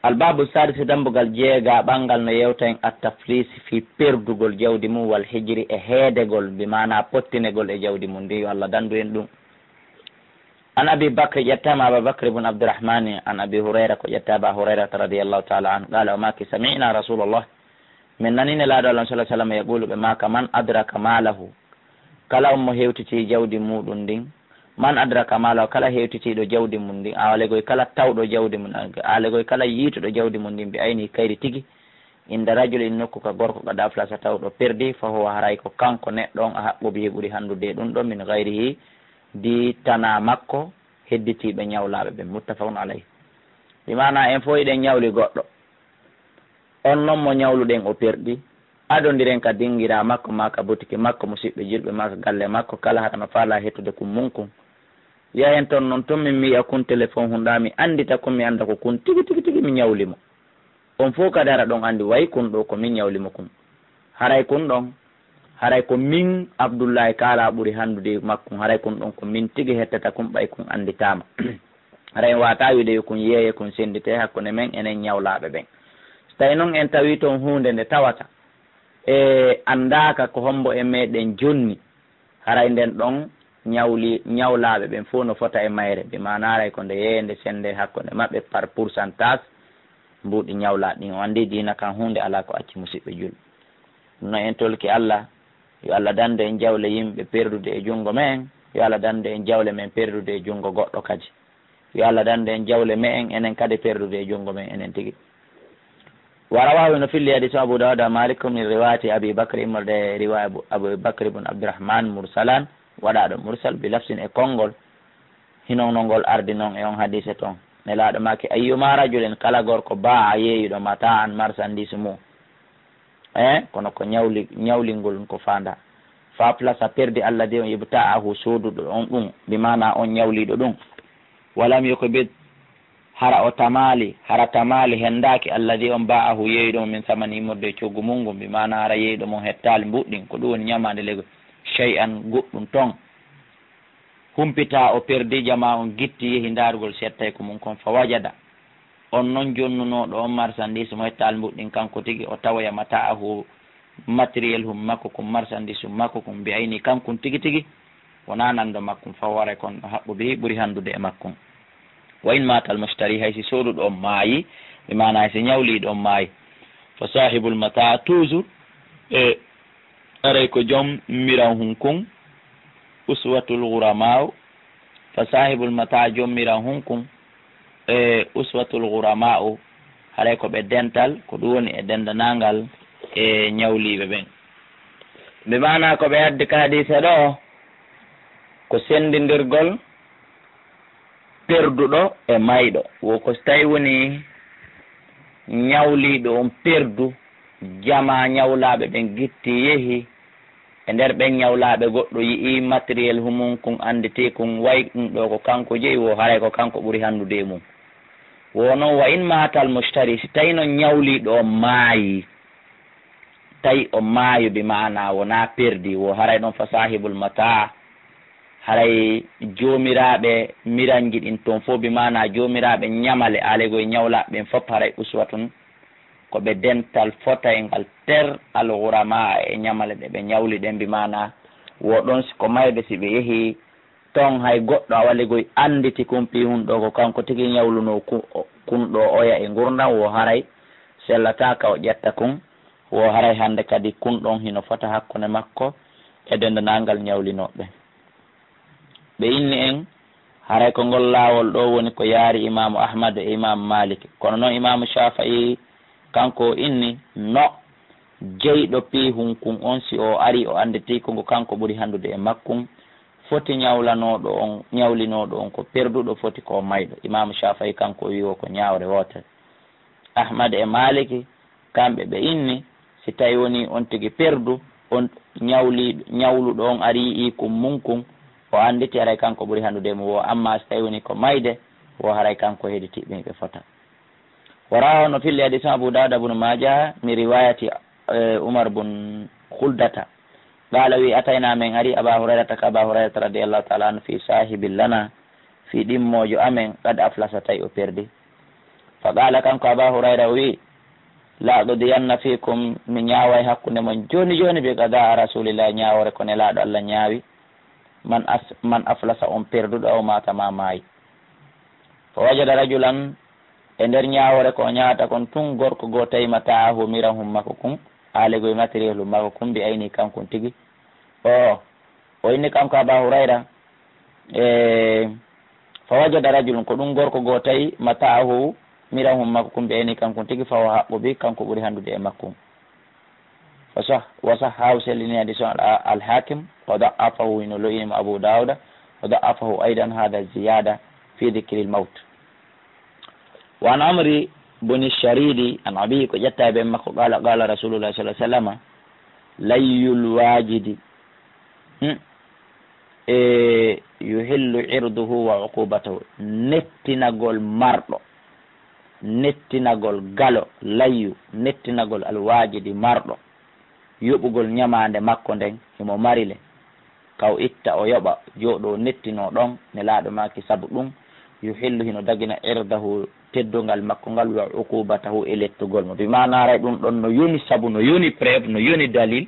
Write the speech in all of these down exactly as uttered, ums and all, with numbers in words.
Albaabu saadisi, dambugal jeegaɓal ngal no yewta en at-tafliisi fii perdugol jawdi mum, wal hijri, e heedegol, bi maanaa pottinegol e jawdi mum ndin, yo Allah dandu en ɗum. An Abi Bakri, ƴettaama Aba Bakri bun Abdirahmani, an Abi Hurayra, ko ƴetta Aba Hurayrata radiyallahu taala anhu, qaala, o maaki, sami'naa Rasuulallah, min nanii Nelaaɗo Allah sallallahu alaihi wasallam, yaquulu, ɓe maaka, man adraka maalahu, kala on mo hewtiti jawdi muuɗum ndin, man adraka maalahu, kala hewtitiiɗo jawdi mum ndin, awa legoy kala tawɗo jawdi mum, awa legoy kala yiituɗo jawdi mum ndin, bi aynihi kayri tigi, inda rajulin, nokku ka gorko, qad aflasa, tawɗo perdi, fa huwa, haray ko kanko neɗɗo on, ahaqqu bihi, ɓuri hanndude e ɗum ɗon, min gayrihi, di tanaa makko, hedditiiɓe ñawlaaɓe ɓen. Muttafaqun alayhi. Bi maanaa en fow hiɗen ñawli goɗɗo. On non mo ñawluɗen o perdi, adondiren ka dingiraa makko, maa ka botiki makko, musiɓɓe julɓe, maa ka galle makko, kala hara no faalaa heɗtude kun mun kun. Yahen ton non, ton min mi yi'a kun telefon hunɗaa, mi anndita kun, mi annda ko kun tigi, tigi, tigi mi ñawli mo. On fow kadi hara ɗon anndi, way kun ɗoo ko min ñawli mo kun. Haray kun ɗon, haray ko min Abdullaahi kaalaa ɓuri hanndude e makkun, haray kun ɗon ko min tigi hettata kun, ɓay kun annditaama. Haray en waawataa wi'ude yo kun yeeye, kun sennditee hakkunde men enen ñawlaaɓe ɓen. So tawii non en tawii ton huunde nde tawata e anndaaka ko hombo e meɗen jonni, haray nden ɗon ñawli-, ñawlaaɓe ɓen fow no fota e mayre, bi maanaa haray ko nde yeeyende sennde hakkunde maɓɓe par pourcentage, mbuuɗi ñawlaaɗi ɗin. O anndi diina kan huunde alaa ko acci, musiɓɓe julɓe. No en tolki Allah, yo Allah dandu en jawle yimɓe perdude e junngo men, yo Allah dandu en jawle men perdude e junngo goɗɗo kadi. Yo Allah dandu en jawle me'en enen kadi perdude e junngo men enen tigi. Wa rawaahu, no filli hadiis o Abu Daawuda, Maalik, min riwaayati Abi Bakr, immorde e riwaaya Abu, Abu Bakr ibn Abdurrahman, mursalan, waɗaaɗo mursal, bi lafsin, e konngol, hino no ngol ardi non e on hadiise ton. Nelaaɗo maaki, ayyuma rajulin, kala gorko, baa'a, yeeyuɗo, mata'an, marsandiis mum, eh, kono ko ñawli-, ñawlingol ko faandaa. Fa aflasa, perdi, alladhi, on, ibta'ahu, sooduɗo on ɗum, bi maanaa on ñawliiɗo ɗum. Walam yuqbid, hara o tamaali, hara tamaali, henndaaki, alladhi, on, ba'ahu, yeeyuɗo mo, min samani, immorde e coggu mum ngun, bi maanaa hara yeeyuɗo mo hettaali mbuuɗi ɗin, ko ɗum woni ñamaande lego, shay'an, goɗɗum ton. Humpitaa o perdi, jamaa on gitti, yehi ndaarugol settayko mum kon, fa wajada, on non jonnunooɗo on marsandiis mo hettaali mbuuɗi ɗin kanko tigi, o tawoya mata'ahu, matériel hum makko kun, marsandiis hum makko kun, bi ayni kankun tigi tigi, wonaa nanndo makkun, fa ware kon ɗo haqqu bihi, ɓuri hanndude e makkun. Wa in maatal mushtari, hay si sooduɗo on maayi, bi maanaa hay si ñawliiɗo on maayi, fa saahibul mataa, toujours e haray ko jom miran hun kun, uswatul ghurama'u, fa saahibul mataa, jom miran hun kun, e uswatul ghurama'u, haray ko ɓe dental, ko ɗum woni e denndanangal e ñawliiɓe ɓen. Bi maanaa ko ɓe addi ka hadiise ɗoo, ko senndindirgol perduɗo e mayɗo. Wo ko so tawi woni ñawliiɗo on perdu, jamaa ñawlaaɓe ɓen gitti yehi, e nder ɓen ñawlaaɓe goɗɗo yi'i matériel humum kun annditi kun, way ɗum ɗoo ko kanko jeyi, wo haray ko kanko ɓuri hanndude e mum. Wo non, wa in maatal mushtari, si tawi non ñawliiɗo on maayi, tawi o maayi, bi maanaa wonaa perdi, wo haray ɗon fa saahibul mataa, haray joomiraaɓe miranji ɗin ton fof, bi maanaa joomiraaɓe ñamale, alegol e ñawlaaɓe ɓen fof, haray uswatun, ko ɓe dental fotaygal ter al ghuramaa e ñamale ɗe ɓe ñawli ɗen, bi maanaa wo ɗon si ko mayɓe si ɓe yehi ton hay goɗɗo awalegol annditi kun pii hun ɗoo ko kanko tigi ñawlunoo ku-, kun ɗoo oya e ngurndan, wo haray sellataa ka o ƴetta kun, wo haray hannde kadi kun ɗon hino fota hakkunde makko e denndanangal ñawlinooɓe. Ɓe inni en, haray ko ngol laawol ɗoo woni ko yaari Imaamu Ahmad e Imaamu Maalik. Kono non Imaamu Shaafi'i, kanko o inni, no jeyɗo pii hun kun on, si o ari o annditi ko ngo kanko ɓuri hanndude e makkun, foti ñawlanooɗo on, ñawlinooɗo on ko perduɗo, foti ko o mayɗo. Imaamu Shaafi'i kanko o wi'i wo ko ñaawre wootere. Ahmad e Maaliki, kamɓe ɓe inni, si tawi woni on tigi perdu, on ñawli-, ñawluɗo on ari yi'i kun mun kun, o annditi haray kanko ɓuri hanndude mo wo, amma si tawi woni ko mayde, wo haray kanko hedditiiɓe ɓe fota. Wa rawaahu, no filli hadiis on Abu Daawuda, Ibnu Maaja, min riwaayati, eh, Umar bun Khuldata. Qaala, wi, ataynaa, men ari, Abaa Hurayrata, ka Abaa Hurayrata radiyallaahu ta'aalaa anhu, fii saahibin lanaa, fii ɗimmoojo amen, qad aflasa, tawi o perdi. Fa qala, kanko Aba Hurayra o wi'i, "La aqdiyanna fikum, mi ñaaway hakkunde mon jooni jooni bi qada Rasulillah, ñaawoore ko Nelaaɗo Allah ñaawi, man as-, man aflasa, on perduɗo, aw mata ma maayi." Fa wajada rajulan, e nder ñaawoore ko o ñaawata kon tun, gorko goo tawi mata'ahu, mirahum makko kun, aalegoy matériel makko kun, bi ayni kankun tigi. O, o inni kanko Aba Hurayra, e, fa wajada rajulun, ko ɗum gorko goo tawi mata'ahu, mirahum makko kun, bi ayni kankun tigi, fa huwa haqqu bi, kanko ɓuri handude e makko. Wa sah-, wa sahhahu, sellini hadis on al-, al-Hakim, wa da'afahu, hino lo'ini mo Abu Dawuda, wa da'afahu aydan hadha ziyada fi dhikril mawt. Wa an Amri buni Sharidi an abihi, ko ƴetta e ben makko, qala, qala Rasulullah sallallahu alaihi wasallam, layyul wajidi, hmm, e, yuhillu irduhu wa uqubatahu, nettinagol marɗo, nettinagol galo, layyu, nettinagol alwajidi marɗo, yoɓugol ñamaande makko nden, himo mari le, ka o itta o yoɓa, jooɗo o nettinoo ɗon, Nelaaɗo maaki sabu ɗum, yuhillu, hino dagina, irdahu, teddungal makko ngal, wa uqubatahu, e lettugol mo. Bi maana haray ɗum ɗon no yoni sabu, no yoni preuve, no yoni dalil,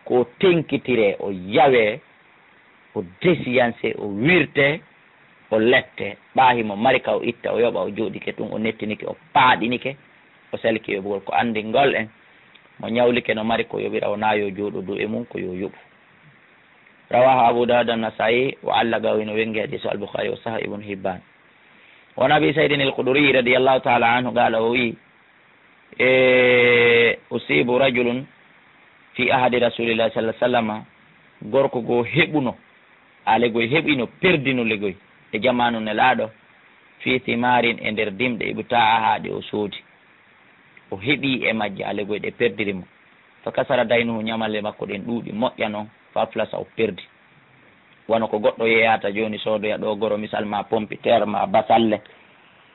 ko o tenkitire, o yawe, o desiyanse, o wirte, o lette, ɓaahi mo mari ka o itta, o yoɓa, o jooɗike tun, o nettinike, o paaɗinike, o salki yoɓugol. Ko anndingol en, mo ñawlike no mari ko yoɓira, wonaa yo jooɗodu e mum, ko yo yoɓu. Rawahu Abu Dawud an-Nasa'i wa allaqahu, hino wenngi hadiisu al-Bukhari wa sahha Ibn Hibban. Wa an Abi Sa'idin al-Khudri radiyallahu ta'ala anhu qala, o wi, e, usibu rajulun fi ahadi Rasulillahi sallallahu alaihi wasallam, gorko goo heɓuno, aalegoy heɓino, perdino legoy e jamaanu Nelaaɗo, fi thimarin, e nder dimɗe, ibta'aha, ɗe o soodi. O heɓi e majje, aalegoy ɗe perdiri mo. Fa kasara daynuhu, ñamaale makko ɗen ɗuuɗi, moƴƴa non, fa aflasa, o perdi. Wano ko goɗɗo yeeyata jooni, soodoya ɗoo goro, misal, ma pompiteer, ma basalle.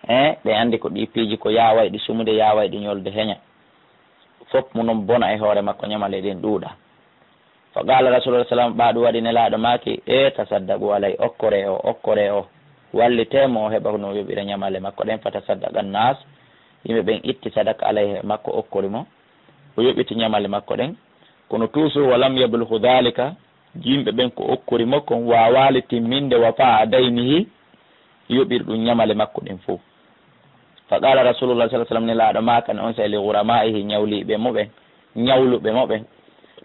Eh, ɓe anndi ko ɗi piiji ko yaawayɗi sumude, yaawayɗi ñolde, heña. Fop mu non bona e hoore makko, ñamaale ɗen ɗuuɗa. Fa qala Rasulullah sallam, ɓaa ɗum waɗi Nelaaɗo maaki, e, tasaddaqu alay, okkore o, okkore o, wallite mo, o heɓa no yoɓira ñamaale makko ɗen. Fa tasaddaqa annas, yimɓe ɓen itti sadaka alay makko, okkori mo, o yoɓiti ñamaale makko ɗen. Kono toujours, wa lam yablughu dhalika, yimɓe ɓen ko okkori mo kon waawaali timminde wafa'a daynihi, yoɓirɗum ñamaale makko ɗen fow. Fa qala Rasulullah sallallahu alaihi wasallam, Nelaaɗo maakani on saa'i li ghurama'ihi, ñawliiɓe mo ɓen, ñawluɓe mo ɓen.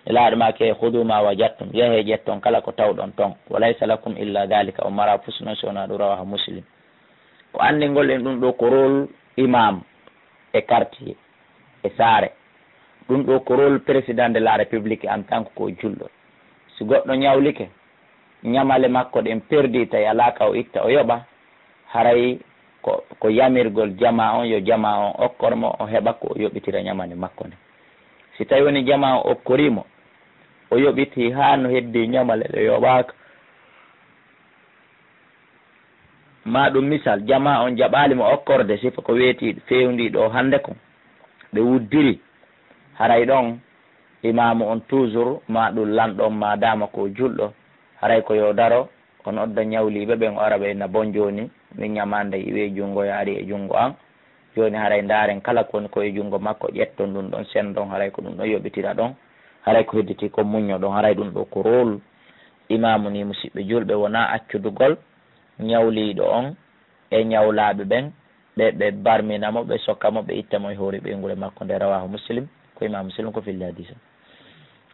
Nelaaɗo maaki, khudu ma wajadtum, yahee ƴetton kala ko tawɗon ton. Wa laysa lakum illa dhalika, on maraa fus non si wonaa ɗum. Rawahu Muslim. Ko anndingol en ɗum ɗoo ko rôle imam e quartier, e saare. Ɗum ɗoo ko rôle président de la République en tant que ko julɗo. Si goɗɗo ñawlike, ñamaale makko ɗen perdi, tawi alaa ka o itta o yoɓa, haray ko, ko yamirgol jamaa on, yo jamaa on okkor mo, o heɓa ko o yoɓitira ñamaale makko nden. Si tawi woni jamaa on okkorii mo, o yoɓiti haa no heddii ñamaale ɗe yoɓaaka, maa ɗum misal, jamaa on jaɓaali mo okkorde, sifa ko weeti feewndii ɗoo hannde kon, ɓe wuddiri, haray ɗon imaamu on toujours, maa ɗum lanɗo on, maadaama ko julɗo, haray ko yo daro, o nodda ñawliiɓe ɓen, o ara ɓe na bon jooni, min ñamaande iwee junngo yaari e junngo an. Jooni haray ndaaren kala ko woni ko e junngo makko, ƴetton ɗum ɗon, senndon, haray ko ɗum ɗon yoɓitira ɗon, haray ko hedditi ko muññoɗon, haray ɗum ɗoo ko rôle imaamu ni, musiɓɓe julɓe, wonaa accudugol ñawliiɗo on e ñawlaaɓe ɓen, ɓe, ɓe barmina mo, ɓe sokka mo, ɓe itta mo e hoore ɓeynguure makko nde. Rawahu Muslim, ko imaamu Muslim ko filli hadiis on.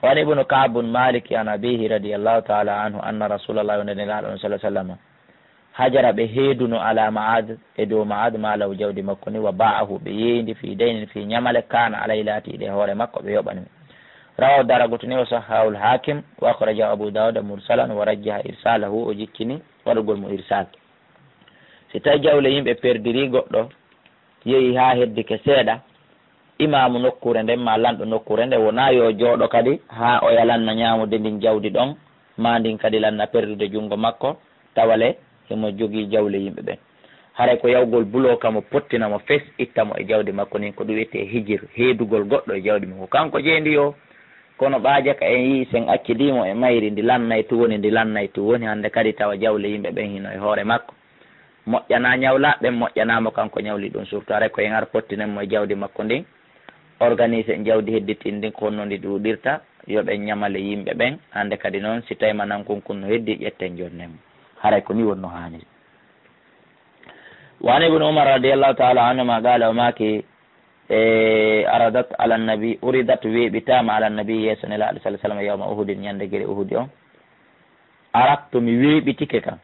Wa an Ibnu Ka'b bun Malik an abihi radiyallahu ta'ala anhu anna Rasulallah, wonde Nelaaɗo on sallallahu alaihi wasallam, hajara, ɓe heeduno, ala Ma'ad, e dow Ma'ad, maalahu, jawdi makko ni, wa ba'ahu, ɓe yeeyndi, fi daynin, fi ñamale, kana alayhi, laatiiɗe e hoore makko, ɓe yoɓani mo. Rawahu Daraqutni wa sahhahul Hakim wa akhrajahu Abu Dawud mursalan wa rajjaha irsalahu, o jikkini waɗugol mo irsal. Si tawi jawle yimɓe perdiri, goɗɗo yehi haa heddike seeɗa, imaamu nokkuure nden maa lanɗo nokkuure nden wonaa yo jooɗo kadi haa o yalanna ñaamude ndin jawdi ɗon, maa ndin kadi lanna perdude junngo makko, tawa le himo jogii jawle yimɓe ɓen. Haray ko yawgol buloo ka mo, pottina mo fes, itta mo e jawdi makko ndin, ko ɗum wi'etee hijir, heedugol goɗɗo e jawdi mum. Ko kanko jeyndi yo, kono ɓaaja ka en yi'i sen accidii mo e mayri, ndi lannay tu woni, ndi lannay tu woni, hannde kadi tawa jawle yimɓe ɓen hino e hoore makko. moƴƴanaa ñawlaaɓe ɓen, moƴƴanaa mo kanko ñawli ɗum. Surtout haray ko en ar pottinen mo e jawdi makko ndin, organise en jawdi hedditindi ndin ko honno ndi ɗuuɗirta, yo ɓe ñamale yimɓe ɓen. Hannde kadi noon, si tawii ma nan kun kun no heddii, ƴetten jonnen mo. Haray ko nii wonno haaniri. Wa an Ibnu Umar radiyallahu ta'ala anhuma qala, o maaki, e, aradat ala nabi, uridat, weeɓitaama, ala nabi, yeeso Nelaaɗo sallallahu alayhi wa sallam, yawma Uhudin, ñande gere Uhudi on. Arattu, mi weeɓitike kan.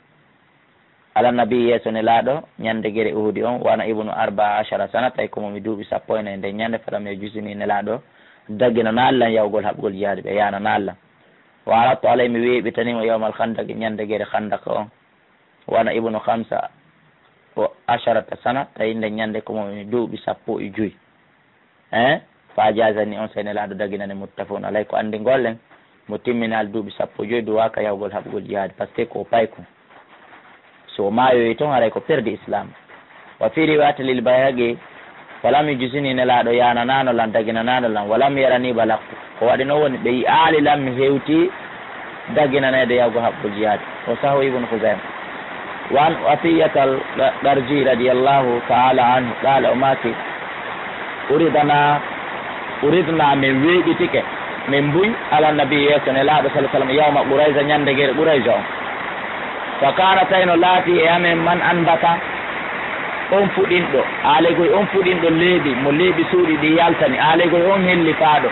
Ala nabi, yeeso Nelaaɗo, ñande gere Uhudi on, wa ana ibnu arba'a ashara sana, tawi ko mo mi duuɓi sappo e nayi nden ñande, falam yujizini, Nelaaɗo daginanaali lan yahugol haɓugol jihaadi, ɓe yaananaali lan. Wa arattu alayhi, mi weeɓitani mo yawmal Khandaq, ñande gere Khandaq on. Wa ana ibnu khamsa wa asharata sana, tawi nden ñande ko mo mi duuɓi sappo e joy. Hein? Fa ajazani, on sey Nelaaɗo daginani, muttafaqun alayhi, ko anndingol en, mo timminaali duuɓi sappo e joy, duwaaka yahugol haɓugol jihaadi, parce que ko o paykun. So o maayoyi toon, haray ko perdi Islam. Wa fi riwayati lil Bayhaqi, falam yujizini, Nelaaɗo yaananaano lan, daginanaano lan, walam yarani balagtu. Ko waɗi noon woni, ɓe yi'aali lan mi hewtii daginaneede yahugol haɓugol jihaadi. O sahu Ibnu Khuzayma. Wa an Atiyata al-Darji radiyallahu ta'ala anhu, qala, o maaki, uridana, uridna, min weeɓitike, min mbuy, ala nabi, yeeso Nelaaɗo sallallahu alayhi wa sallam, yawma Qurayza, ñande gere Qurayza on. Fa kana, tawi no laati e amen, man anbata, on fuɗinɗo, aalegoy on fuɗinɗo leeɓi, mo leeɓi suuɗi ɗi yaltani, aalegoy on hellifaaɗo.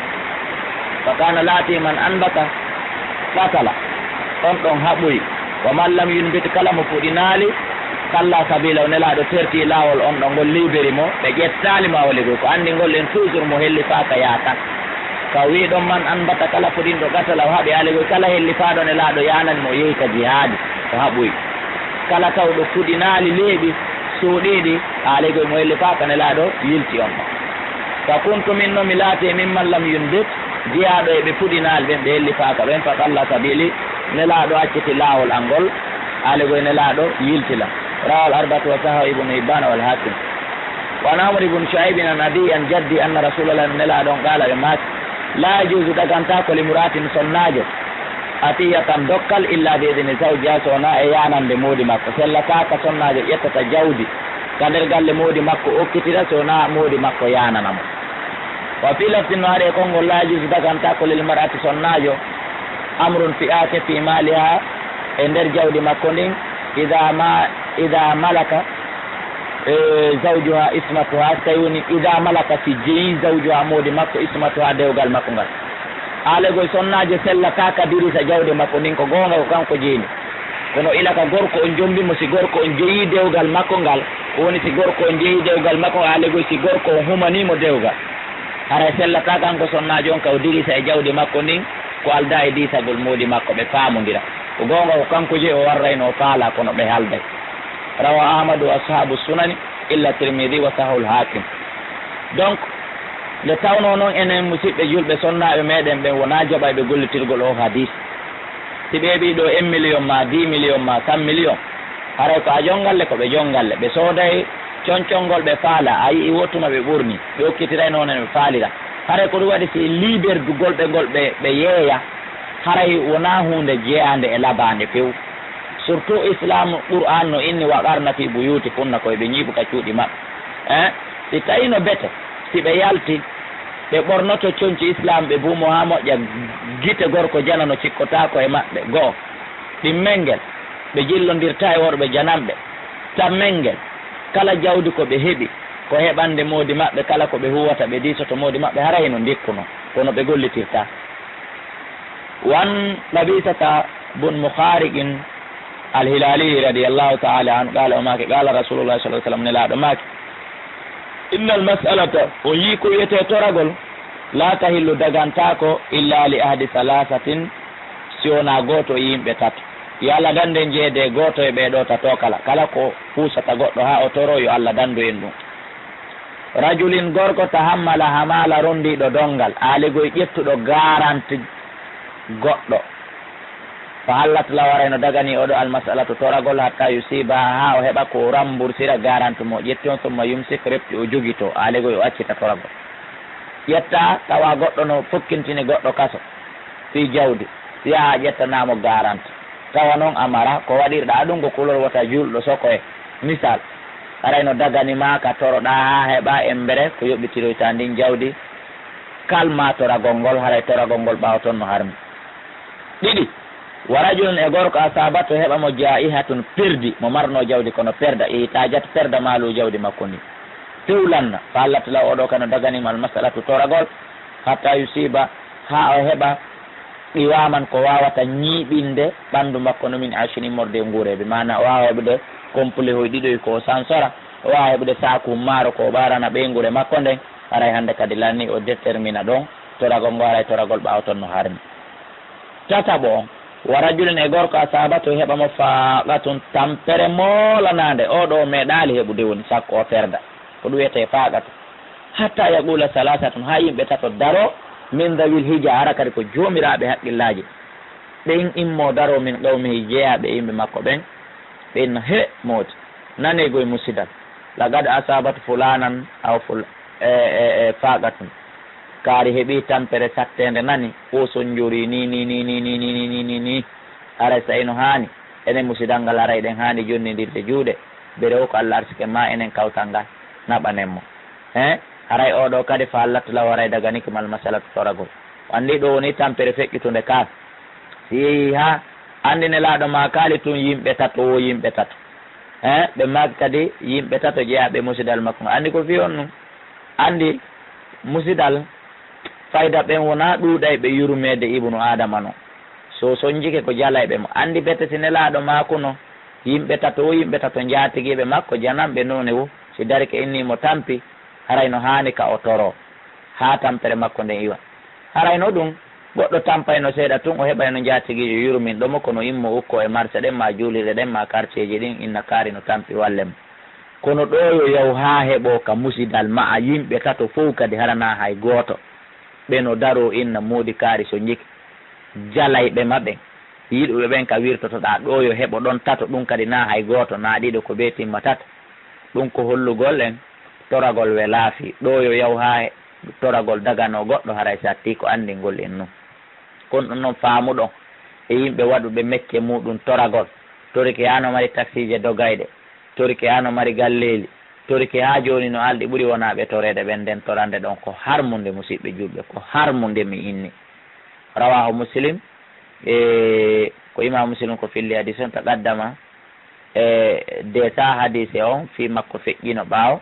Fa kana, laati, man anbata, qatala, on ɗon haɓoyi. Wa man lam yunbit, kala mo fuɗinaali, kalla sabila, o Nelaaɗo terti laawol on ɗon, ngol liberi mo, ɓe ƴettaali mo aalegoy. Ko anndingol en toujours mo hellifaaka yaakan. Ka wii ɗon, man anbata, kala fuɗinɗo, qatala, o haɓi, aalegoy kala hellifaaɗo Nelaaɗo yaanani mo, o yehi ka jihaadi, o haɓoyi. Kala tawɗo fuɗinaali leeɓi suuɗiiɗi, aalegoy mo hellifaaka Nelaaɗo yilti on ɗon. Fa kuntu, min no mi laati, mimman lam yunbit, jeyaaɗo e ɓe fuɗinaali ɓen, ɓe hellifaaka ɓen, fa qalla sabili, Nelaaɗo acciti laawol an ngol, aalegoy Nelaaɗo yilti lan. Rawal arba'atu wa sahahu Ibnu Hibbana wal Hakim. Wa an Amr ibn Shu'ayb an abi an jaddi anna Rasulallah, Nelaaɗo on, qala, ɓe maaki, la yajuzu, dagantaako, limra'atin, sonnaajo, atiyatan, dokkal, illa bi idni zawjiha, so wonaa e yaanande moodi makko. Sellataaka sonnaajo ƴettata jawdi ka nder galle moodi makko okkitira, so wonaa moodi makko yaanana mo. Wa fi lafdin, no ari e konngol, la yajuzu, dagantaako, lil mar'ati, sonnaajo, amrun, fiyaake, fi maliha, e nder jawdi makko ndin, ida ma, ida malaka, e, zawjuha ismatuha, so tawi woni ida malaka, si jeyi zawjuha, moodi makko, ismatuha, dewgal makko ngal. Aalegoy sonnaajo sellataaka dirisa jawdi makko ndin, ko goonga ko kanko jeyni. Kono ila ka gorko on jombi mo, si gorko on jeyi dewgal makko ngal, ko woni si gorko on jeyi dewgal makko ngal, aalegoy si gorko on humani mo dewgal, haray sellataaka kanko sonnaajo on ka o dirisa e jawdi makko ndin ko aldaa e diisagol moodi makko, ɓe paamondira. Ko goonga ko kanko jeyi, o warrayno, o faalaa, kono ɓe haalday. Rawa Ahmadu wa ashabu sunani illa Tirmidi wa sahahul Hakim. Donc, nde tawnoo noon enen musiɓɓe julɓe, sonnaaɓe meɗen ɓen wonaa joɓayɓe gollitirgol oo hadis. Si ɓe heɓii ɗoo un million maa dix million maa cent million, haray ko a jonngalle, ko ɓe jonngalle. Ɓe sooday conconngol, ɓe faala, a yi'ii wottu no ɓe ɓorni, ɓe okkitiray noon no ɓe faalira. Haray ko ɗum waɗi si liibergugol ɓe ngol ɓe, ɓe yeeya, haray wonaa huunde jeyaande e labaande few. Surtout Islaamu Qur'aan no inni, wa qarna fi buyutikunna, ko ɓe ñiiɓu ka cuuɗi maɓɓe. Eh, si tawii no bete, si ɓe yalti, ɓe ɓornoto conci Islaam, ɓe buumo haa moƴƴa, gite gorko jana no cikkotaako e maɓɓe, go'o. Ɗimmel ngel, ɓe jillondirtaa e worɓe jananɓe. Tammel ngel, kala jawdi ko ɓe heɓi, ko heɓande moodi maɓɓe, kala ko ɓe huuwata, ɓe diisoto moodi maɓɓe, haray no ndikkunoo, kono ɓe gollitirtaa. Wa an Qabisata bun Mukhariqin al-Hilali radiyallahu ta'ala anhu, qala, o maaki, qala Rasulullah sallallahu alaihi wasallam, Nelaaɗo maaki, innal mas'alata, on yii ko wiyetee toragol, la tahillu, dagantaako, illa li ahadi salasatin, si wonaa gooto e yimɓe tato. Yo Allah dandu en jeyeede e gooto e ɓee ɗoo tato kala, kala ko fuusata goɗɗo haa o toroo, yo Allah dandu en ɗum. Rajulin, gorko, tahammala hamala, ronndiiɗo donngal, aaligoy ƴettuɗo garanti goɗɗo. Fa hallat, law, haray no daganii oo ɗoo almas'alatu, toragol, hatta yusiba, haa o heɓa ko o rambursira garanti mo ƴetti on, summa yumsik, refti o jogitoo, aaligoy o accita toragol. Ƴetta tawa goɗɗo no fokkintini goɗɗo kaso fii jawdi, yaha ƴettanaa mo garanti. Tawa noon a mara, ko waɗirɗaa ɗum ko kulol wota juulɗo sokoye. Misal, haray no dagani ma ka toroɗaa haa heɓaa embere ko yoɓitiroyta ndin jawdi, kal ma toragol ngol, haray toragol ngol ɓaawo ton no harmi. Ɗiɗi, wa rajulun e gorko asaabathu heɓa mo jaa'ihatun perdi, mo marno jawdi kono perda, ihtajat perda maalu jawdi makko ndi. Fewlanna, fa hal latta lahu o ɗo kano dagani mo al mas'alatu toragol, hatta yusiba, haa o heɓa qiwaman ko waawata ñiiɓinde ɓanndu makko no min ashin immorde e nguureeɓe. Maana o waawa heɓude kompulehoy ɗiɗoy ko o sansora, o waawa heɓude saaku maaro ko o ɓaarana ɓeynguure makko nden, haray hannde kadi lanni o détermina ɗon toragol ngo, haray toragol ɓaawo ton no harmi. Tataɓo on, wa rajulun e gorko asaabathu heɓa mo faaqatun tampere moolanaande, o ɗo meeɗaali heɓude woni sakko o perda. Ko ɗum wiyetee faaqatu. Hatta yaqula salasatun, haa yimɓe tato daro, min dhawil hija, hara kadi ko joomiraaɓe haqqillaaji. Ɓen immo daro min qawmihi, jeyaaɓe e yimɓe makko ɓen, ɓe inna, he moodi, nanee goy musidal. Laqad asaabat fulanan aw ful-, e, e, e, faaqatun. Kaari heɓii tampere satteende nani, o sonjori ni, ni, ni, ni, ni, ni, ni, ni, ni, ni. Haray sa ino haani, enen musidal ngal haray eɗen haani jonnindirde juuɗe. Berewo ko Allah arsike ma enen kawtal ngal, naɓanen mo. He? Haray o ɗo kadi fa hal latta lahu haray daganike mo al masalatu toragol. O anndi ɗo woni tampere feƴƴutunde ka. Si yehi ha anndi Nelaaɗo ma kaali tun yimɓe tato wo yimɓe tato. He? Ɓe maaki kadi yimɓe tato jeyaaɓe musidal makko ngal. Anndi ko fii on ɗum? Anndi musidal fayda ɓen wonaa ɗuuɗayɓe yurmeede Ibnu Aadama non. So sonjike ko jalayɓe mo. Anndi bete si Nelaaɗo maakuno yimɓe tato wo yimɓe tato njaatigiiɓe makko jananɓe noone wo. Si darike inni mo tampi, haray no haani ka o toroo, haa tampere makko nden iwa. Haray no ɗum, goɗɗo tampayno seeɗa tun, o heɓayno njaatigiijo yurminɗo mo, kono immo ukkoo e marse ɗen, maa juulirɗe ɗen, maa karceeji ɗin, inna kaari no tampi, wallen mo. Kono ɗoo yo yahu haa heɓoo ka musidal ma'a yimɓe tato fow kadi, hara naa hay gooto. Ɓe no daroo inna moodi kaari sonjike. Jalayɓe ma ɓen, yiɗuɓe ɓen ka wirtotoɗaa ɗoo yo heɓo ɗon tato, ɗum kadi naa hay gooto, naa ɗiɗo, ko ɓe timma tato. Ɗum ko hollugol en toragol welaa fii. Ɗoo yo yahu haa he-, toragol daganoo goɗɗo, haray si hattii ko anndingol en nun. Kon ɗum non faamuɗon e yimɓe waɗuɓe mecce muuɗum toragol. Torike haa no mari taksiije dogayɗe, torike haa no mari galleeli, torike haa jooni no alɗi ɓuri wonaa ɓe toreede ɓen. Nden torande ɗon ko harmunde, musiɓɓe juulɓe, ko harmunde mi inni. Rawaahu Muslim, e ko Imaamu Muslim ko filli hadiis on, taqaddama, e de sa hadiise on fii makko feƴƴino ɓaawo.